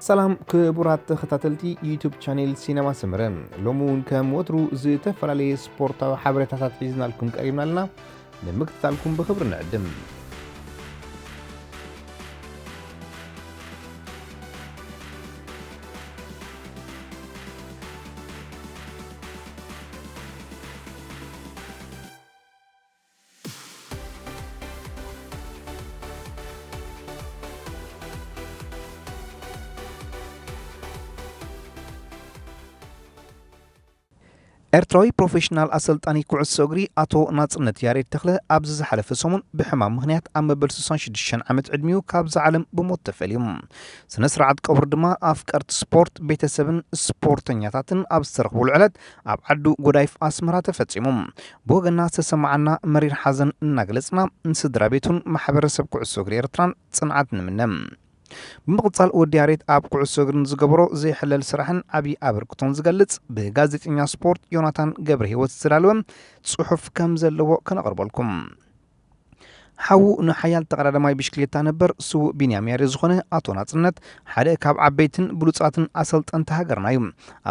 ሰላም ክቡራት ተኸታተልቲ ዩቱብ ቻኔል ሲነማ ሰመረ፣ ሎሚ እውን ከም ወትሩ ዝተፈላለየ ስፖርታዊ ሓበሬታታት ሒዝናልኩም ቀሪብና ኣለና። ንምክትታልኩም ብኽብሪ ንዕድም። ኤርትራዊ ፕሮፌሽናል ኣሰልጣኒ ኩዕሶ እግሪ ኣቶ ናጽነት ያሬድ ተኽለ ኣብዚ ዝሓለፈ ሰሙን ብሕማም ምኽንያት ኣብ መበል ስሳን ሽዱሽተን ዓመት ዕድሚኡ ካብዛ ዓለም ብሞት ተፈልዩ። ስነ ስርዓት ቀብሩ ድማ ኣፍቀርቲ ስፖርት፣ ቤተሰብን ስፖርተኛታትን ኣብ ዝተረኽቡሉ ዕለት ኣብ ዓዱ ጎዳይፍ ኣስመራ ተፈጺሙ። ብወገና ዝተሰማዓና መሪር ሓዘን እናገለጽና፣ ንስድራ ቤቱን ማሕበረሰብ ኩዕሶ እግሪ ኤርትራን ጽንዓት ንምነ። ብምቕጻል ወዲ ያሬድ ኣብ ኩዕሶ እግሪ ንዝገበሮ ዘይሕለል ስራሕን ዓቢ ኣበርክቶን ዝገልጽ ብጋዜጠኛ ስፖርት ዮናታን ገብረ ህይወት ዝተዳለወ ጽሑፍ ከም ዘለዎ ከነቕርበልኩም። ሓዉ ንሓያል ተቐዳዳማይ ብሽክሌታ ነበር ስዉእ ቢንያም ያሬድ ዝኾነ ኣቶ ናጽነት ሓደ ካብ ዓበይትን ብሉጻትን ኣሰልጠንቲ ሃገርና እዩ።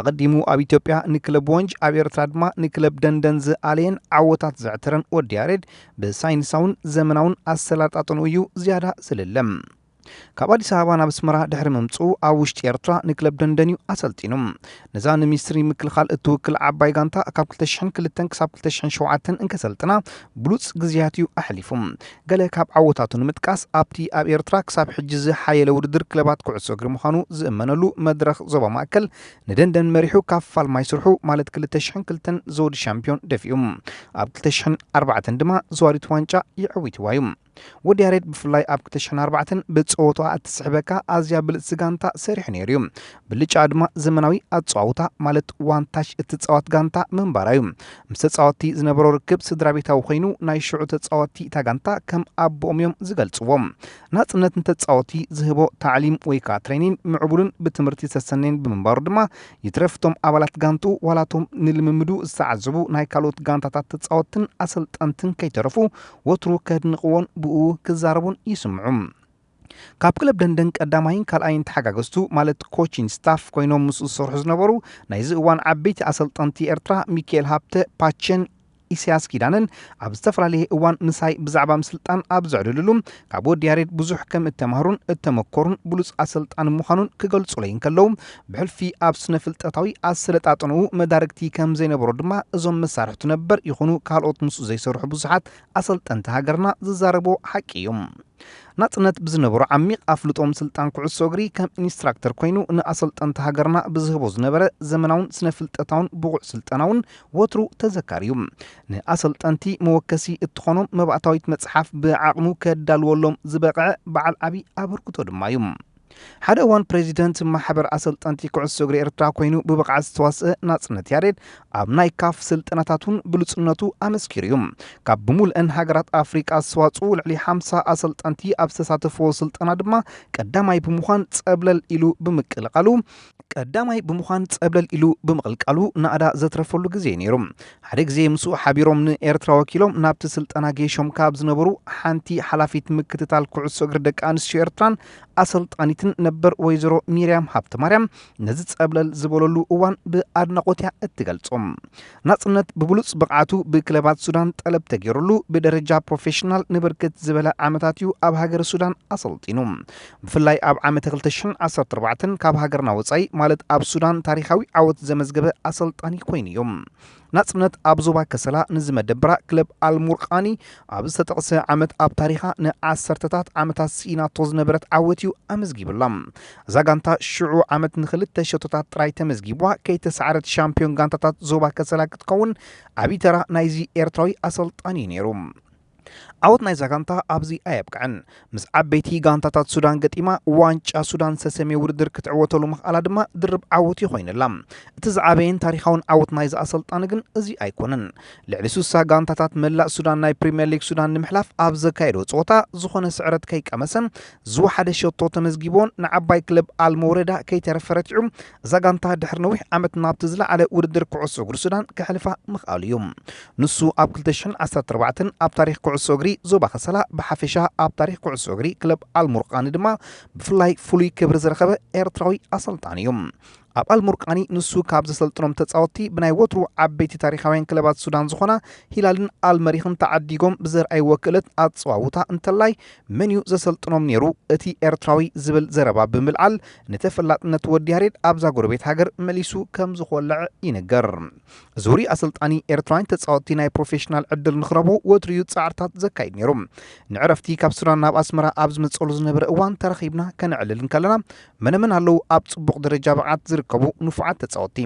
ኣቐዲሙ ኣብ ኢትዮጵያ ንክለብ ወንጅ፣ ኣብ ኤርትራ ድማ ንክለብ ደንደን ዝኣለየን ዓወታት ዘዕተረን ወዲ ያሬድ ብሳይንሳውን ዘመናውን ኣሰላጣጥንኡ እዩ ዝያዳ ዝልለ። ካብ ኣዲስ ኣበባ ናብ ኣስመራ ድሕሪ ምምጽኡ ኣብ ውሽጢ ኤርትራ ንክለብ ደንደን እዩ ኣሰልጢኑ። ነዛ ንሚኒስትሪ ምክልኻል እትውክል ዓባይ ጋንታ ካብ ክልተ ሽሕን ክልተን ክሳብ ክልተ ሽሕን ሸውዓተን እንከሰልጥና ብሉጽ ግዜያት እዩ ኣሕሊፉ። ገለ ካብ ዓወታቱ ንምጥቃስ ኣብቲ ኣብ ኤርትራ ክሳብ ሕጂ ዝሓየለ ውድድር ክለባት ኩዕሶ እግሪ ምዃኑ ዝእመነሉ መድረኽ ዞባ ማእከል ንደንደን መሪሑ ካብ ፋልማይ ስርሑ ማለት ክልተ ሽሕን ክልተን ዘውዲ ሻምፒዮን ደፊኡ። ኣብ ክልተ ሽሕን ኣርባዕተን ድማ ዘዋዲት ዋንጫ የዕዊትዋ እዩ። ወዲ ያሬድ ብፍላይ ኣብ ክልተ ሽሕን ኣርባዕተን ብጸወታኣ እትስሕበካ ኣዝያ ብልጽቲ ጋንታ ሰሪሑ ነይሩ እዩ። ብልጫ ድማ ዘመናዊ ኣጸዋውታ ማለት ዋን ታች እትጻወት ጋንታ ምንባራ እዩ። ምስ ተጻወትቲ ዝነበሮ ርክብ ስድራ ቤታዊ ኮይኑ ናይ ሽዑ ተጻወትቲ እታ ጋንታ ከም ኣቦኦም እዮም ዝገልጽዎ። ናጽነት ንተጻወትቲ ዝህቦ ታዕሊም ወይ ከኣ ትሬኒን ምዕቡልን ብትምህርቲ ዝተሰነየን ብምንባሩ ድማ ይትረፍቶም ኣባላት ጋንቱ ዋላቶም ንልምምዱ ዝተዓዘቡ ናይ ካልኦት ጋንታታት ተጻወትትን ኣሰልጠንትን ከይተረፉ ወትሩ ከድንቕዎን ብኡ ክዛረቡን ይስምዑ። ካብ ክለብ ደንደን ቀዳማይን ካልኣይን ተሓጋገዝቱ ማለት ኮቺን ስታፍ ኮይኖም ምስኡ ዝሰርሑ ዝነበሩ ናይዚ እዋን ዓበይቲ ኣሰልጠንቲ ኤርትራ ሚካኤል ሃብተ ፓቸን ኢሳያስ ኪዳነን ኣብ ዝተፈላለየ እዋን ምሳይ ብዛዕባ ምስልጣን ኣብ ዘዕልልሉ ካብ ወዲ ያሬድ ብዙሕ ከም እተማህሩን እተመኮሩን ብሉጽ ኣሰልጣኒ ምዃኑን ክገልጹለይ እንከለዉ ብሕልፊ ኣብ ስነ ፍልጠታዊ ኣሰለጣጥንኡ መዳርግቲ ከም ዘይነበሮ ድማ እዞም መሳርሕቱ ነበር ይኹኑ ካልኦት ምስኡ ዘይሰርሑ ብዙሓት ኣሰልጠንቲ ሃገርና ዝዛረቦ ሓቂ እዩ። ናጽነት ብዝነበሮ ዓሚቕ ኣፍልጦ ምስልጣን ኩዕሶ እግሪ ከም ኢንስትራክተር ኮይኑ ንኣሰልጠንቲ ሃገርና ብዝህቦ ዝነበረ ዘመናውን ስነ ፍልጠታውን ብቑዕ ስልጠናውን ወትሩ ተዘካሪ እዩ። ንኣሰልጠንቲ መወከሲ እትኾኖም መባእታዊት መጽሓፍ ብዓቕሙ ከዳልወሎም ዝበቕዐ በዓል ዓቢ ኣበርክቶ ድማ እዩ። ሓደ እዋን ፕሬዚደንት ማሕበር ኣሰልጠንቲ ኩዕሶ እግሪ ኤርትራ ኮይኑ ብብቕዓት ዝተዋስአ ናጽነት ያሬድ ኣብ ናይ ካፍ ስልጠናታት እውን ብሉጽነቱ ኣመስኪሩ እዩ። ካብ ብምሉአን ሃገራት ኣፍሪቃ ዝተዋጽኡ ልዕሊ ሓምሳ ኣሰልጠንቲ ኣብ ዝተሳተፍዎ ስልጠና ድማ ቀዳማይ ብምዃን ጸብለል ኢሉ ብምቅልቃሉ ቀዳማይ ብምዃን ጸብለል ኢሉ ብምቕልቃሉ ናእዳ ዘትረፈሉ ግዜ እዩ ነይሩ። ሓደ ግዜ ምስኡ ሓቢሮም ንኤርትራ ወኪሎም ናብቲ ስልጠና ገይሾም ካብ ዝነበሩ ሓንቲ ሓላፊት ምክትታል ኩዕሶ እግሪ ደቂ ኣንስትዮ ኤርትራን ኣሰልጣኒትን ነበር ወይዘሮ ሚርያም ሃብተማርያም ነዚ ጸብለል ዝበለሉ እዋን ብኣድናቖት እያ እትገልጾ። ናጽነት ብብሉጽ ብቕዓቱ ብክለባት ሱዳን ጠለብ ተገይሩሉ ብደረጃ ፕሮፌሽናል ንብርክት ዝበለ ዓመታት እዩ ኣብ ሃገረ ሱዳን ኣሰልጢኑ። ብፍላይ ኣብ ዓመተ ክልተ ሽሕን ዓሰርተ ኣርባዕተን ካብ ሃገርና ወጻኢ ማለት ኣብ ሱዳን ታሪኻዊ ዓወት ዘመዝገበ ኣሰልጣኒ ኮይኑ እዩ። ናጽነት ኣብ ዞባ ከሰላ ንዝመደብራ ክለብ ኣልሙርቃኒ ኣብ ዝተጠቕሰ ዓመት ኣብ ታሪኻ ንዓሰርተታት ዓመታት ስኢናቶ ዝነበረት ዓወት እዩ ኣመዝጊብላ። እዛ ጋንታ ሽዑ ዓመት ንኽልተ ሸቶታት ጥራይ ተመዝጊብዋ ከይተሳዕረት ሻምፒዮን ጋንታታት ዞባ ከሰላ ክትከውን ዓቢ ተራ ናይዚ ኤርትራዊ ኣሰልጣኒ እዩ ነይሩ። ዓወት ናይዛ ጋንታ ኣብዚ ኣየብቅዐን። ምስ ዓበይቲ ጋንታታት ሱዳን ገጢማ ዋንጫ ሱዳን ዝተሰምየ ውድድር ክትዕወተሉ ምኽኣላ ድማ ድርብ ዓወት እዩ ኮይንላ። እቲ ዝዓበየን ታሪኻውን ዓወት ናይዚ ኣሰልጣኒ ግን እዚ ኣይኮነን። ልዕሊ ሱሳ ጋንታታት መላእ ሱዳን ናይ ፕሪምየር ሊግ ሱዳን ንምሕላፍ ኣብ ዘካየዶ ጸወታ ዝኾነ ስዕረት ከይቀመሰ ዝወሓደ ሸቶ ተመዝጊቦን ንዓባይ ክለብ ኣልመውረዳ ከይተረፈ ረቲዑ እዛ ጋንታ ድሕሪ ነዊሕ ዓመት ናብቲ ዝለዓለ ውድድር ኩዕሶ እግሪ ሱዳን ከሕልፋ ምኽኣሉ እዩ። ንሱ ኣብ ክልተ ሽሕን ዓሰርተ ኣርባዕተን ኣብ ታሪኽ ኩዕሶ ኩዕሶ እግሪ ዞባ ከሰላ ብሓፈሻ ኣብ ታሪኽ ኩዕሶ እግሪ ክለብ ኣልሙርቃኒ ድማ ብፍላይ ፍሉይ ክብሪ ዝረኸበ ኤርትራዊ ኣሰልጣኒ እዩ። ኣብ ኣልሙርቃኒ ንሱ ካብ ዘሰልጥኖም ተጻወትቲ ብናይ ወትሩ ዓበይቲ ታሪኻውያን ክለባት ሱዳን ዝኾና ሂላልን ኣልመሪኽን ተዓዲጎም ብዘርኣይዎ ክእለት ኣጸዋውታ እንተላይ መን እዩ ዘሰልጥኖም ነይሩ እቲ ኤርትራዊ ዝብል ዘረባ ብምልዓል ንተፈላጥነት ወዲ ያሬድ ኣብዛ ጎረቤት ሃገር መሊሱ ከም ዝኾልዕ ይንገር። እዚ ውሩይ ኣሰልጣኒ ኤርትራውያን ተጻወትቲ ናይ ፕሮፌሽናል ዕድል ንኽረቡ ወትሩ እዩ ጻዕርታት ዘካይድ ነይሩ። ንዕረፍቲ ካብ ሱዳን ናብ ኣስመራ ኣብ ዝመጸሉ ዝነበረ እዋን ተራኺብና ከነዕልል እንከለና መነመን ኣለዉ ኣብ ጽቡቕ ደረጃ ብቕዓት ዝርከቡ ንፉዓት ተጻወትቲ።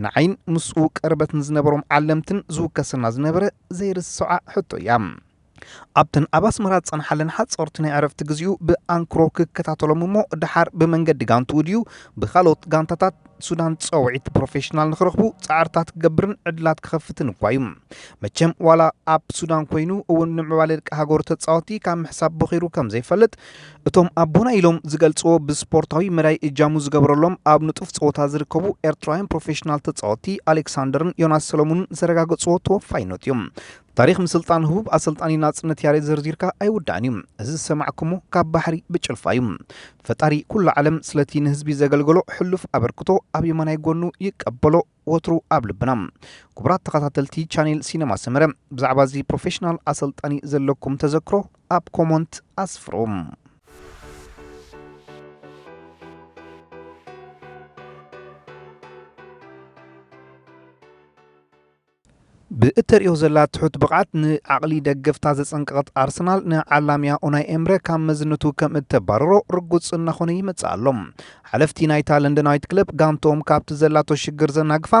ንዓይን ምስኡ ቅርበት ንዝነበሮም ዓለምትን ዝውከሰና ዝነበረ ዘይርስዓ ሕቶ እያ። ኣብተን ኣብ ኣስመራ ዝጸንሓለን ሓጸርቲ ናይ ዕረፍቲ ግዜኡ ብኣንክሮ ክከታተሎም እሞ ደሓር ብመንገዲ ጋንትኡ ድዩ ብኻልኦት ጋንታታት ሱዳን ጸውዒት ፕሮፌሽናል ንኽረኽቡ ጻዕርታት ክገብርን ዕድላት ክኸፍትን እኳ እዩ። መቸም ዋላ ኣብ ሱዳን ኮይኑ እውን ንምዕባለ ደቂ ሃገሩ ተጻወቲ ካብ ምሕሳብ በኺሩ ከም ዘይፈልጥ እቶም ኣቦና ኢሎም ዝገልጽዎ ብስፖርታዊ መዳይ እጃሙ ዝገበረሎም ኣብ ንጡፍ ጸወታ ዝርከቡ ኤርትራውያን ፕሮፌሽናል ተጻወቲ ኣሌክሳንደርን ዮናስ ሰለሙንን ዘረጋገጽዎ ተወፋይነት እዩ። ታሪኽ ምስልጣን ህቡብ ኣሰልጣኒ ናጽነት ያሬድ ዘርዚርካ ኣይውዳእን እዩ። እዚ ዝሰማዕኩሞ ካብ ባሕሪ ብጭልፋ እዩ። ፈጣሪ ኩሉ ዓለም ስለቲ ንህዝቢ ዘገልገሎ ሕሉፍ ኣበርክቶ ኣብ የማናይ ጎኑ ይቀበሎ ወትሩ ኣብ ልብና። ክቡራት ተኸታተልቲ ቻኔል ሲነማ ሰመረ ብዛዕባ እዚ ፕሮፌሽናል ኣሰልጣኒ ዘለኩም ተዘክሮ ኣብ ኮመንት ኣስፍሩ። ብእተርእዮ ዘላ ትሑት ብቕዓት ንዓቕሊ ደገፍታ ዘጸንቀቐት ኣርሰናል ንዓላምያ ኡናይ ኤምረ ካብ መዝነቱ ከም እተባረሮ ርጉጽ እናኾነ ይመጽእ ኣሎ። ሓለፍቲ ናይታ ለንደናዊት ክለብ ጋንትኦም ካብቲ ዘላቶ ሽግር ዘናግፋ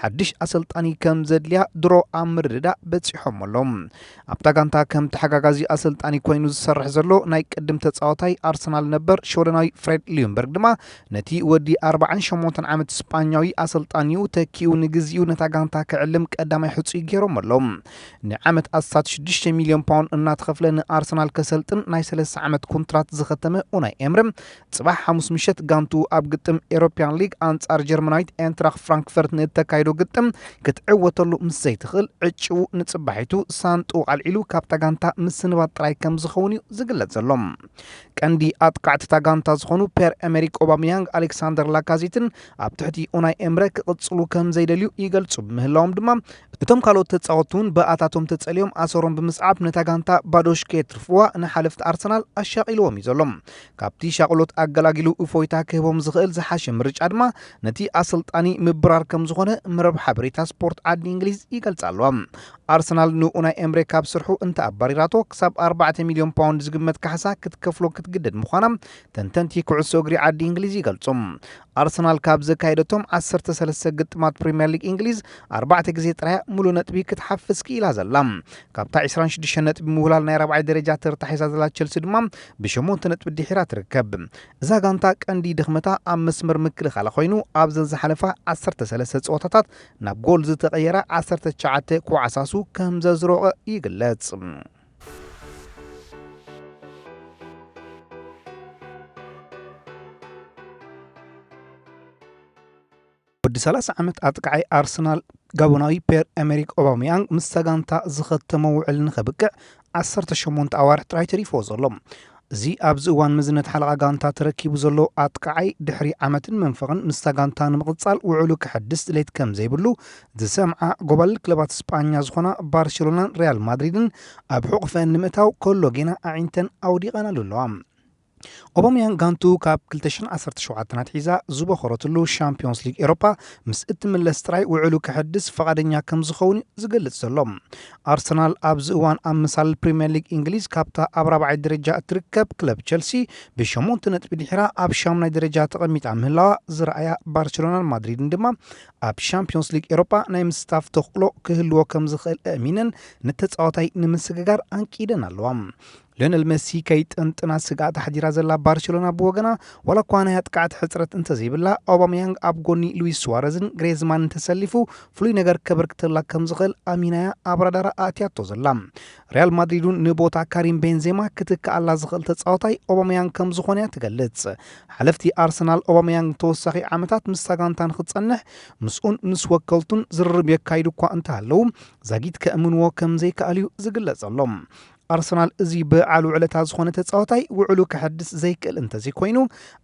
ሓድሽ ኣሰልጣኒ ከም ዘድልያ ድሮ ኣብ ምርድዳእ በጺሖም ኣለዉ። ኣብታ ጋንታ ከም ተሓጋጋዚ ኣሰልጣኒ ኮይኑ ዝሰርሕ ዘሎ ናይ ቅድም ተጻዋታይ ኣርሰናል ነበር ሽወደናዊ ፍሬድ ሊዩምበርግ ድማ ነቲ ወዲ ኣርባዓን ሸሞንተን ዓመት ስጳኛዊ ኣሰልጣኒኡ ተኪኡ ንግዚኡ ነታ ጋንታ ክዕልም ቀዳማይ ሕጹይ ገይሮም ኣለዉ። ንዓመት ኣስታት ሽዱሽተ ሚልዮን ፓውንድ እናተኸፍለ ንኣርሰናል ከሰልጥን ናይ ሰለስተ ዓመት ኮንትራት ዝኸተመ ኡናይ ኤምሪ ጽባሕ ሓሙስ ምሸት ጋንቱ ኣብ ግጥም ኤሮፕያን ሊግ ኣንጻር ጀርመናዊት ኤንትራኽ ፍራንክፈርት ንእተካይዶ ግጥም ክትዕወተሉ ምስ ዘይትኽእል ዕጭኡ ንጽባሒቱ ሳንጡ ኣልዒሉ ካብታ ጋንታ ምስንባት ጥራይ ከም ዝኸውን እዩ ዝግለጽ ዘሎ። ቀንዲ ኣጥቃዕቲ እታ ጋንታ ዝኾኑ ፔር ኤመሪክ ኦባሚያንግ ኣሌክሳንደር ላካዜትን ኣብ ትሕቲ ኡናይ ኤምረ ክቕጽሉ ከም ዘይደልዩ ይገልጹ ብምህላዎም ድማ እቶም ካልኦት ተጻወትቲ እውን ብኣታቶም ተጸልዮም ኣሰሮም ብምስዓብ ነታ ጋንታ ባዶ ሽክ የትርፍዋ ንሓለፍቲ ኣርሰናል ኣሻቒልዎም እዩ ዘሎ። ካብቲ ሻቕሎት ኣገላጊሉ እፎይታ ክህቦም ዝኽእል ዝሓሸ ምርጫ ድማ ነቲ ኣሰልጣኒ ምብራር ከም ዝኾነ መረብ ሓበሬታ ስፖርት ዓዲ እንግሊዝ ይገልጻ ኣለዋ። ኣርሰናል ንኡናይ ኤምሬ ካብ ስርሑ እንተ ኣባሪራቶ ክሳብ ኣርባዕተ ሚልዮን ፓውንድ ዝግመት ካሕሳ ክትከፍሎ ክትግደድ ምዃና ተንተንቲ ኩዕሶ እግሪ ዓዲ እንግሊዝ ይገልጹ። ኣርሰናል ካብ ዘካየደቶም ዓሰርተ ሰለስተ ግጥማት ፕሪምየር ሊግ እንግሊዝ ኣርባዕተ ግዜ ጥራይ ሙሉ ነጥቢ ክትሓፍስ ክኢላ ዘላ። ካብታ ዕስራን ሽዱሽተን ነጥቢ ምውላል ናይ ራብዓይ ደረጃ ተርታ ሒዛ ዘላ ቸልሲ ድማ ብሸሞንተ ነጥቢ ድሒራ ትርከብ። እዛ ጋንታ ቀንዲ ድኽመታ ኣብ መስመር ምክልኻላ ኮይኑ ኣብዘን ዝሓለፋ ዓሰርተ ሰለስተ ጸወታታት ናብ ጎል ዝተቐየራ ዓሰርተ ትሽዓተ ክወዓሳሱ ከም ዘዝሮቐ ይግለጽ። ወዲ ሰላሳ ዓመት ኣጥቃዓይ ኣርሰናል ጋቦናዊ ፔር ኤመሪክ ኦባሚያንግ ምስ ጋንታ ዝኸተሞ ውዕል ንኸብቅዕ ዓሰርተ ሸሞንተ ኣዋርሕ ጥራይ ተሪፍዎ ዘሎ። እዚ ኣብዚ እዋን መዝነት ሓለቓ ጋንታ ተረኪቡ ዘሎ ኣጥቃዓይ ድሕሪ ዓመትን መንፈቕን ምስታ ጋንታ ንምቕጻል ውዕሉ ክሕድስ ድሌት ከም ዘይብሉ ዝሰምዓ ጎባልል ክለባት ስጳኛ ዝኾና ባርሴሎናን ሪያል ማድሪድን ኣብ ሕቑፈን ንምእታው ኮሎጌና ኣዒንተን ኣውዲቐናሉ ኣለዋ። ኦባሚያንግ ጋንቱ ካብ ክልተ ሽሕን ዓሰርተ ሸውዓተን ኣትሒዛ ዝበኸረትሉ ሻምፒዮንስ ሊግ ኤሮፓ ምስ እትምለስ ጥራይ ውዕሉ ክሕድስ ፈቓደኛ ከም ዝኸውን እዩ ዝገልጽ ዘሎ። ኣርሰናል ኣብዚ እዋን ኣብ ምሳል ፕሪምየር ሊግ እንግሊዝ ካብታ ኣብ ራብዓይ ደረጃ እትርከብ ክለብ ቸልሲ ብሸሞንተ ነጥቢ ድሒራ ኣብ ሻምናይ ደረጃ ተቐሚጣ ምህላዋ ዝረኣያ ባርሴሎናን ማድሪድን ድማ ኣብ ሻምፒዮንስ ሊግ ኤሮፓ ናይ ምስታፍ ተኽእሎ ክህልዎ ከም ዝኽእል ኣእሚነን ንተጻዋታይ ንምስግጋር ኣንቂደን ኣለዋ። ሊዮነል መሲ ከይጥንጥና ስግኣት ኣሕዲራ ዘላ ባርሴሎና ብወገና ዋላ እኳ ናይ ኣጥቃዕቲ ሕጽረት እንተዘይብላ ኦባሚያንግ ኣብ ጎኒ ሉዊስ ሱዋረዝን ግሬዝማንን ተሰሊፉ ፍሉይ ነገር ከበርክተላ ከም ዝኽእል ኣሚናያ ኣብ ራዳራ ኣእትያቶ ዘላ። ሪያል ማድሪድ እውን ንቦታ ካሪም ቤንዜማ ክትክኣላ ዝኽእል ተጻዋታይ ኦባሚያንግ ከም ዝኾነ እያ ትገልጽ። ሓለፍቲ ኣርሰናል ኦባሚያንግ ተወሳኺ ዓመታት ምስታ ጋንታ ንኽጸንሕ ምስኡን ምስ ወከልቱን ዝርርብ የካይዱ እኳ እንተሃለዉ ዛጊት ከእምንዎ ከም ዘይከኣል እዩ ዝግለጸሎም። ኣርሰናል እዚ በዓል ውዕለታ ዝኾነ ተጻዋታይ ውዕሉ ከሐድስ ዘይክእል እንተዘይኮይኑ፣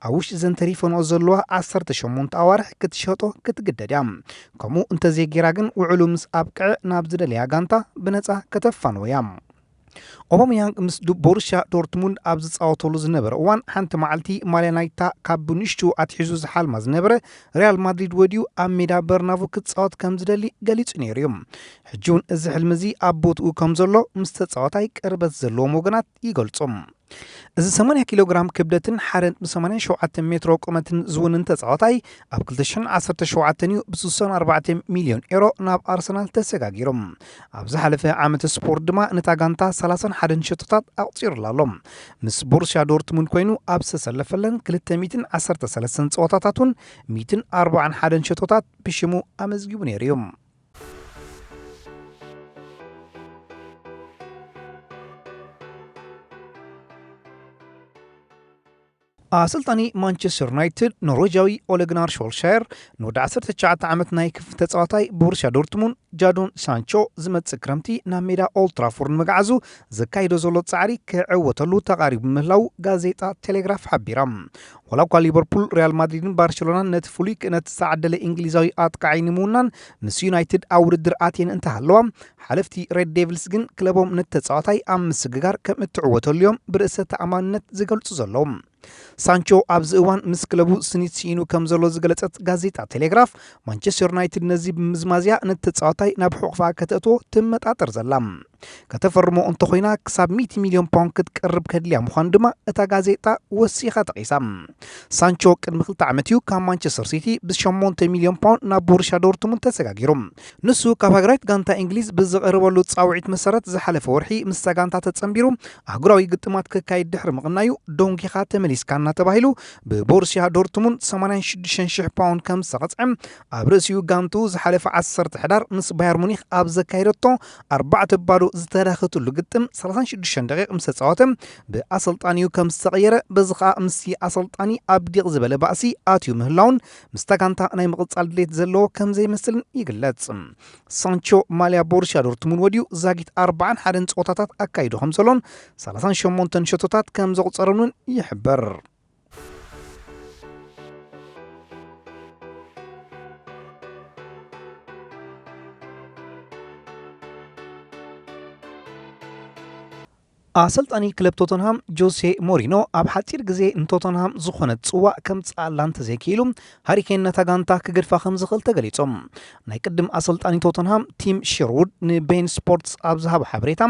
ኣብ ውሽጢ ዘን ተሪፈንኦ ዘለዋ ዓሰርተ ሸሞንተ ኣዋርሕ ክትሸጦ ክትግደድ እያ። ከምኡ እንተዘይጌራ ግን ውዕሉ ምስ ኣብቅዐ ናብ ዝደለያ ጋንታ ብነጻ ከተፋንዎ እያ። ኦባመያንግ ምስ ዱ-፣ ቦሩስያ ዶርትሙንድ ኣብ ዝጻወተሉ ዝነበረ እዋን ሓንቲ መዓልቲ ማልያ ናይታ ካብ ብንሽቱ ኣትሒዙ ዝሓልማ ዝነበረ ሪያል ማድሪድ ወዲኡ ኣብ ሜዳ በርናቡ ክጻወት ከም ዝደሊ ገሊጹ ነይሩ እዩ። ሕጂ እውን እዚ ሕልሚ እዚ ኣብ ቦትኡ ከም ዘሎ ምስ ተጻዋታይ ቅርበት ዘለዎም ወገናት ይገልጹ። እዚ ሰማንያ ኪሎ ግራም ክብደትን ሓደ ነጥቢ ሰማንያ ሸውዓተ ሜትሮ ቁመትን ዝውንን ተጻዋታይ ኣብ ክልተ ሽሕን ዓሰርተ ሸውዓተን እዩ ብ ስሳን ኣርባዕተን ሚልዮን ኤሮ ናብ ኣርሰናል ተሰጋጊሩ። ኣብ ዝሓለፈ ዓመት ስፖርት ድማ ነታ ጋንታ ሰላሳን ሓደን ሸቶታት ኣቑጺሩላ ኣሎ። ምስ ቦሩስያ ዶርትሙንድ ኮይኑ ኣብ ዝተሰለፈለን ክልተ ሚእትን ዓሰርተ ሰለስተን ጸወታታት እውን ሚእትን ኣርባዓን ሓደን ሸቶታት ብሽሙ ኣመዝጊቡ ነይሩ እዩ። ኣሰልጣኒ ማንቸስተር ዩናይትድ ኖርዌጃዊ ኦለ ጉናር ሾልሻየር ንወዲ ዓሰርተ ትሽዓተ ዓመት ናይ ክፍሊ ተጻዋታይ ቦሩስያ ዶርትሙንድ ጃዶን ሳንቾ ዝመጽእ ክረምቲ ናብ ሜዳ ኦልድ ትራፎርድ ንምግዓዙ ዘካይዶ ዘሎ ጻዕሪ ክዕወተሉ ተቓሪቡ ምህላው ጋዜጣ ቴሌግራፍ ሓቢራ። ዋላ እኳ ሊቨርፑል፣ ሪያል ማድሪድን ባርሴሎናን ነቲ ፍሉይ ክእነት ዝተዓደለ እንግሊዛዊ ኣጥቃዓይ ንምውናን ምስ ዩናይትድ ኣብ ውድድር ኣትየን እንተሃለዋ፣ ሓለፍቲ ሬድ ዴቪልስ ግን ክለቦም ነቲ ተጻዋታይ ኣብ ምስግጋር ከም እትዕወተሉ እዮም ብርእሰ ተኣማንነት ዝገልጹ ዘለዉ። ሳንቾ ኣብዚ እዋን ምስ ክለቡ ስኒት ስኢኑ ከም ዘሎ ዝገለጸት ጋዜጣ ቴሌግራፍ፣ ማንቸስተር ዩናይትድ ነዚ ብምዝማዝያ ነቲ ተጻዋታይ ናብ ሕቑፋ ከተእትዎ ትመጣጠር ዘላ። ከተፈርሞ እንተኾይና ክሳብ ሚእቲ ሚልዮን ፓውንድ ክትቀርብ ከድልያ ምዃኑ ድማ እታ ጋዜጣ ወሲኻ ጠቒሳ። ሳንቾ ቅድሚ ክልተ ዓመት እዩ ካብ ማንቸስተር ሲቲ ብሸሞንተ ሚልዮን ፓውንድ ናብ ቦሩስያ ዶርትሙንድ ተሰጋጊሩ። ንሱ ካብ ሃገራዊት ጋንታ እንግሊዝ ብዝቐረበሉ ጻውዒት መሰረት ዝሓለፈ ወርሒ ምስታ ጋንታ ተጸንቢሩ ኣህጉራዊ ግጥማት ክካይድ ድሕሪ ምቕናዩ ዶንጊኻ ተመሊስካና ተባሂሉ ብቦሩስያ ዶርትሙንድ ሰማንያን ሽዱሽተን ሽሕ ፓውንድ ከም ዝተቐጽዐ ኣብ ርእሲኡ ጋንቱ ዝሓለፈ ዓሰርተ ሕዳር ምስ ባየር ሙኒክ ኣብ ዘካየደቶ ኣርባዕተ ባዶ ዝተዳኸትሉ ግጥም ሰላሳን ሽዱሽተን ደቂቕ ምስ ተጻወተ ብኣሰልጣኒኡ ከም ዝተቐየረ፣ በዚ ኸኣ ምስቲ ኣሰልጣኒ ኣብ ዲቕ ዝበለ ባእሲ ኣትዩ ምህላውን ምስታ ጋንታ ናይ ምቕጻል ድሌት ዘለዎ ከም ዘይመስልን ይግለጽ። ሳንቾ ማልያ ቦሩስያ ዶርትሙንድ ወዲኡ ዛጊት ኣርባዓን ሓደን ጸወታታት ኣካይዱ ከም ዘሎን ሰላሳን ሸሞንተን ሸቶታት ከም ዘቑጸረሉን ይሕበር። ኣሰልጣኒ ክለብ ቶተንሃም ጆሴ ሞሪኖ ኣብ ሓጺር ግዜ ንቶተንሃም ዝኾነት ጽዋእ ከምጽኣላ እንተዘይክኢሉ፣ ሃሪኬን ነታ ጋንታ ክገድፋ ከም ዝኽእል ተገሊጹ። ናይ ቅድም ኣሰልጣኒ ቶተንሃም ቲም ሸርውድ ንቤን ስፖርትስ ኣብ ዝሃቦ ሓበሬታ፣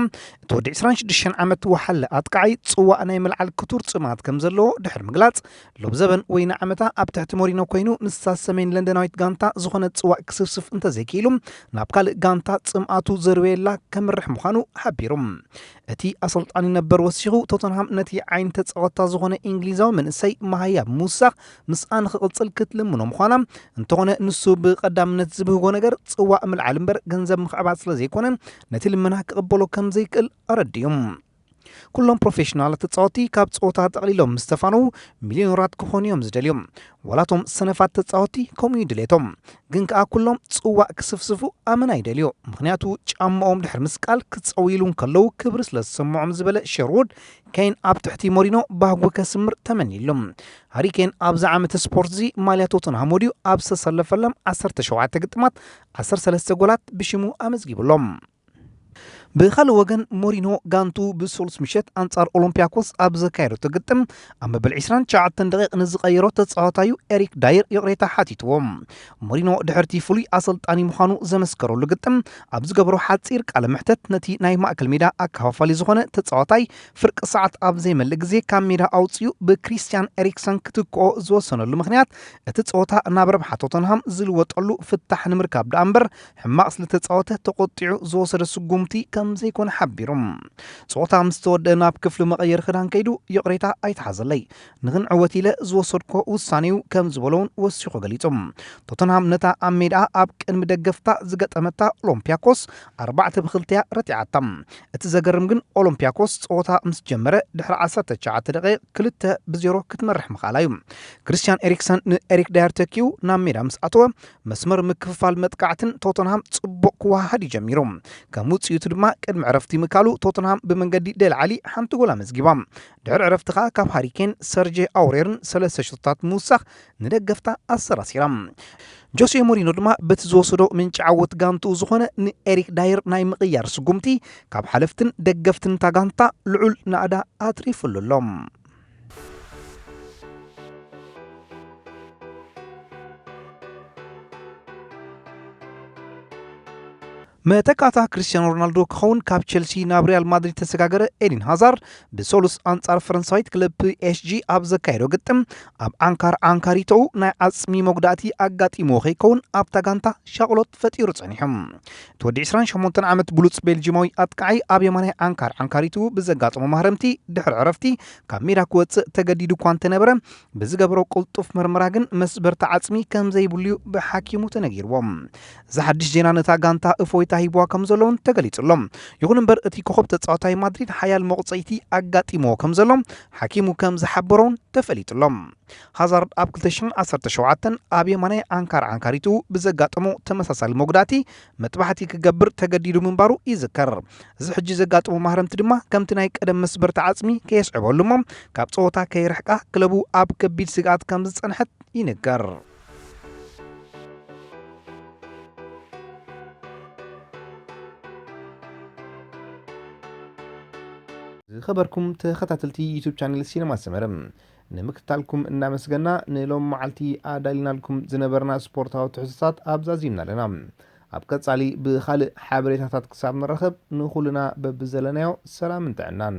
እቲ ወዲ ዕስራን ሽዱሽተን ዓመት ወሓለ ኣጥቃዓይ ጽዋእ ናይ ምልዓል ክቱር ጽምኣት ከም ዘለዎ ድሕሪ ምግላጽ፣ ሎብ ዘበን ወይ ንዓመታ ኣብ ትሕቲ ሞሪኖ ኮይኑ ንሳ ሰሜን ለንደናዊት ጋንታ ዝኾነ ጽዋእ ክስፍስፍ እንተዘይክኢሉ ናብ ካልእ ጋንታ ጽምኣቱ ዘርወየላ ከምርሕ ምዃኑ ሓቢሩ። እቲ ኣሰልጣኒ ነበር ወሲኹ፣ ቶተንሃም ነቲ ዓይኒ ተጻወታ ዝኾነ እንግሊዛዊ መንእሰይ መሃያ ብምውሳኽ ምስኣ ንኽቕጽል ክትልምኖ ምዃና፣ እንተኾነ ንሱ ብቐዳምነት ዝብህጎ ነገር ጽዋእ ምልዓል እምበር ገንዘብ ምኽዕባት ስለ ዘይኮነ ነቲ ልመና ክቕበሎ ከም ዘይክእል ኣረዲኡ። ኩሎም ፕሮፌሽናላት ተጻወትቲ ካብ ጸወታ ጠቕሊሎም ምስ ተፋነዉ ሚልዮነራት ክኾኑ እዮም ዝደልዩ። ዋላቶም ሰነፋት ተጻወትቲ ከምኡ እዩ ድሌቶም። ግን ከኣ ኩሎም ጽዋእ ክስፍስፉ ኣመና ይደልዩ። ምኽንያቱ ጫማኦም ድሕሪ ምስቃል ክጸውይሉ እንከለዉ ክብሪ ስለ ዝሰምዖም ዝበለ ሸርውድ፣ ኬን ኣብ ትሕቲ ሞሪኖ ባህጉ ከስምር ተመንይሉ። ሃሪ ኬን ኣብዚ ዓመት ስፖርት እዚ ማልያ ቶተንሃም ወዲኡ ኣብ ዝተሰለፈሎም ዓሰርተ ሸውዓተ ግጥማት ዓሰርተ ሰለስተ ጎላት ብሽሙ ኣመዝጊቡሎም። ብኻልእ ወገን ሞሪኖ ጋንቱ ብሰሉስ ምሸት ኣንጻር ኦሎምፒያኮስ ኣብ ዘካየደቶ ግጥም ኣብ መበል ዕስራን ትሽዓተን ደቂቕ ንዝቐየሮ ተጻዋታዩ ኤሪክ ዳየር ይቕሬታ ሓቲትዎ። ሞሪኖ ድሕርቲ ፍሉይ ኣሰልጣኒ ምዃኑ ዘመስከረሉ ግጥም ኣብ ዝገበሮ ሓጺር ቃለ መሕተት ነቲ ናይ ማእከል ሜዳ ኣከፋፋሊ ዝኾነ ተጻዋታይ ፍርቂ ሰዓት ኣብ ዘይመልእ ግዜ ካብ ሜዳ ኣውጺኡ ብክሪስትያን ኤሪክሰን ክትክኦ ዝወሰነሉ ምኽንያት እቲ ጸወታ ናብ ረብሓ ቶተንሃም ዝልወጠሉ ፍታሕ ንምርካብ ደኣ እምበር ሕማቕ ስለ ተጻወተ ተቖጢዑ ዝወሰዶ ስጉምቲ ከም ዘይኮነ ሓቢሩ። ጸወታ ምስ ተወደአ ናብ ክፍሊ መቐየሪ ክዳን ከይዱ ይቕሬታ ኣይትሓዘለይ፣ ንኽንዕወት ኢለ ዝወሰድኮ ውሳኔ እዩ ከም ዝበሎ እውን ወሲኹ ገሊጹ። ቶተንሃም ነታ ኣብ ሜዳ ኣብ ቅድሚ ደገፍታ ዝገጠመታ ኦሎምፒያኮስ ኣርባዕተ ብኽልተ እያ ረቲዓታ። እቲ ዘገርም ግን ኦሎምፒያኮስ ጸወታ ምስ ጀመረ ድሕሪ ዓሰርተ ትሽዓተ ደቂቕ ክልተ ብዜሮ ክትመርሕ ምኽኣላ እዩ። ክርስቲያን ኤሪክሰን ንኤሪክ ዳየር ተኪኡ ናብ ሜዳ ምስ ኣተወ መስመር ምክፍፋል መጥቃዕትን ቶተንሃም ጽቡቕ ክወሃሃድ እዩ ጀሚሩ። ከም ውጽኢቱ ድማ ቅድሚ ዕረፍቲ ምካሉ ቶተንሃም ብመንገዲ ደልዓሊ ሓንቲ ጎል ኣመዝጊባ። ድሕሪ ዕረፍቲ ከኣ ካብ ሃሪኬን፣ ሰርጀ ኣውሬርን ሰለስተ ሸቶታት ምውሳኽ ንደገፍታ ኣሰራሲራ። ጆሴ ሞሪኖ ድማ በቲ ዝወሰዶ ምንጪ ዓወት ጋንትኡ ዝኾነ ንኤሪክ ዳየር ናይ ምቕያር ስጉምቲ ካብ ሓለፍትን ደገፍትን እታ ጋንታ ልዑል ናእዳ ኣትሪፍሉ ኣሎ። መተካእታ ክርስቲያኖ ሮናልዶ ክኸውን ካብ ቸልሲ ናብ ሪያል ማድሪድ ተሰጋገረ ኤዲን ሃዛርድ ብሰሉስ ኣንጻር ፈረንሳዊት ክለብ ፒ ኤስ ጂ ኣብ ዘካየዶ ግጥም ኣብ ዓንካር ዓንካሪቶኡ ናይ ዓጽሚ መጉዳእቲ ኣጋጢምዎ ከይከውን ኣብታ ጋንታ ሻቕሎት ፈጢሩ ጸኒሑ። እቲ ወዲ ዕስራን ሸሞንተን ዓመት ብሉጽ ቤልጂማዊ ኣጥቃዓይ ኣብ የማናይ ዓንካር ዓንካሪቱ ብዘጋጠሞ ማህረምቲ ድሕሪ ዕረፍቲ ካብ ሜዳ ክወጽእ ተገዲዱ እኳ እንተነበረ ብዝገበሮ ቅልጡፍ መርመራ ግን መስበርቲ ዓጽሚ ከም ዘይብሉዩ ብሓኪሙ ተነጊርዎ። እዚ ሓድሽ ዜና ነታ ጋንታ እፎይታ ሂብዋ ከም ዘሎ እውን ተገሊጹ ኣሎ። ይኹን እምበር እቲ ኮኸብ ተጻዋታይ ማድሪድ ሓያል መቑጸይቲ ኣጋጢምዎ ከም ዘሎ ሓኪሙ ከም ዝሓበሮ እውን ተፈሊጡ ኣሎ። ሃዛርድ ኣብ ክልተ ሽሕን ዓሰርተ ሸውዓተን ኣብ የማናይ ዓንካር ዓንካሪቱ ብዘጋጠሞ ተመሳሳሊ መጉዳእቲ መጥባሕቲ ክገብር ተገዲዱ ምንባሩ ይዝከር። እዚ ሕጂ ዘጋጠሞ ማህረምቲ ድማ ከምቲ ናይ ቀደም መስበርቲ ዓጽሚ ከየስዕበሉ እሞ ካብ ጸወታ ከይርሕቃ ክለቡ ኣብ ከቢድ ስግኣት ከም ዝጸንሐት ይንገር። ዝኸበርኩም ተኸታተልቲ ዩቱብ ቻነል ሲነማ ሰመረ ንምክትታልኩም እናመስገና ንሎም መዓልቲ ኣዳሊናልኩም ዝነበርና ስፖርታዊ ትሕዝቶታት ኣብዛዚምና ኣለና። ኣብ ቀጻሊ ብኻልእ ሓበሬታታት ክሳብ ንራኸብ ንኹልና በብዘለናዮ ሰላምን ጥዕናን።